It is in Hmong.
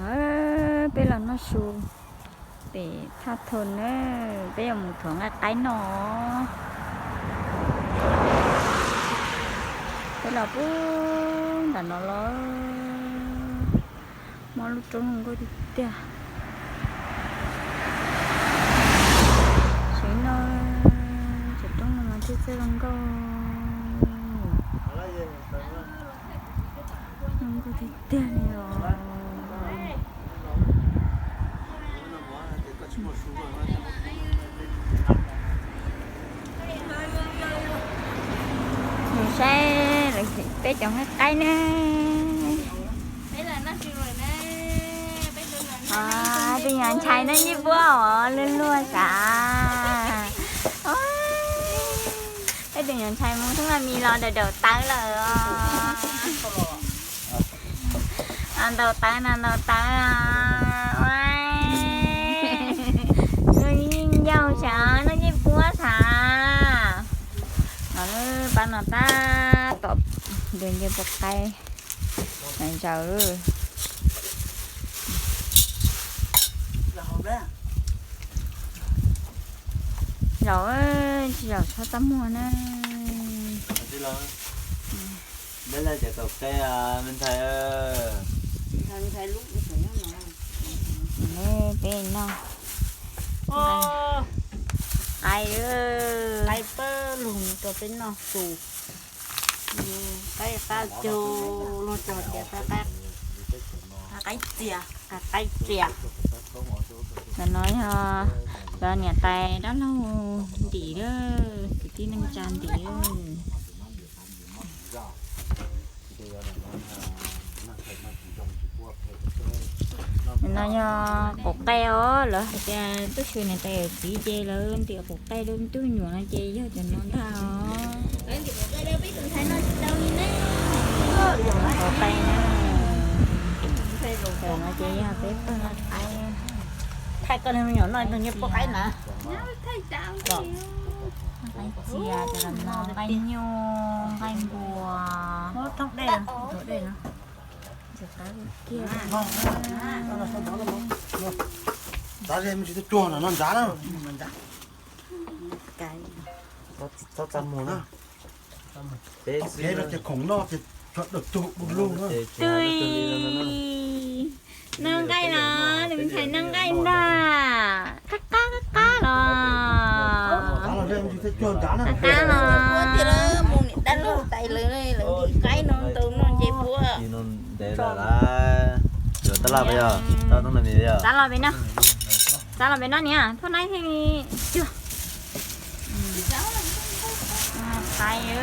Peb los noj su pem thaj thon na, peb yuav mus thuav nqaij qaib noj. Peb los puag nram no los, muaj lub roob zoo nkauj tiag tiag. Tsev no, tsev roob no mas thiaj txawj zoo nkauj, zoo nkauj tiag tiag li os. Mus saib lawv peb cov nqaij qaib ne. Tus nyuam ntxhais no ncej puab os, luag luag sav. Peb tus nyuam ntxhais mus thoob a mis los daum daum tawv lawm os. Ntaus tawv no ntaus tawv. Yeej yau sav, no ncej puab sav. Pab no tab tom nce puab qaib. Zaum, zaum, tsis zaum txhob txaj muag na. Peb noj qaib, qaib pab lug rau peb noj su. Qaib qab caug, luag cog tias qaib txias, qaib txias. Ntawm no yog cov niam tais dab laug ntim, kwv tij neej tsa ntim. Ntawm no yog qaum qaij os, lawv hais tias tub su niam tais yawm txiv ces lawv ntim qaum qaij rau tub nyuam no ces yog cov no ntag os. Qaum qaij na, cov no ces yog peb pawg qaib. Thaij koj niag me nyuam no ncej puab qaib na. Qaib txias, cov no nqaij nyuj, nqaij npua. Txav ze me ntsis tuaj cuag no ntag na. Txhob txaj muag na. Peb los ces khoom noj ces tsuas dawm tug du lug na. Tui, noj nqaij los, tus ntxhais noj nqaij ntag. Qab qab qab qab los. Qab los. Mus niam dab laug tais lawv, lawv ntim qaib no ntau noj ncej puab. Ntev lawm lauj. Yuav tab laj peb yog, tab tom no yog. Txav los pem no. Txav los pem no niam, phoj naib thiaj li cuag. Qaib.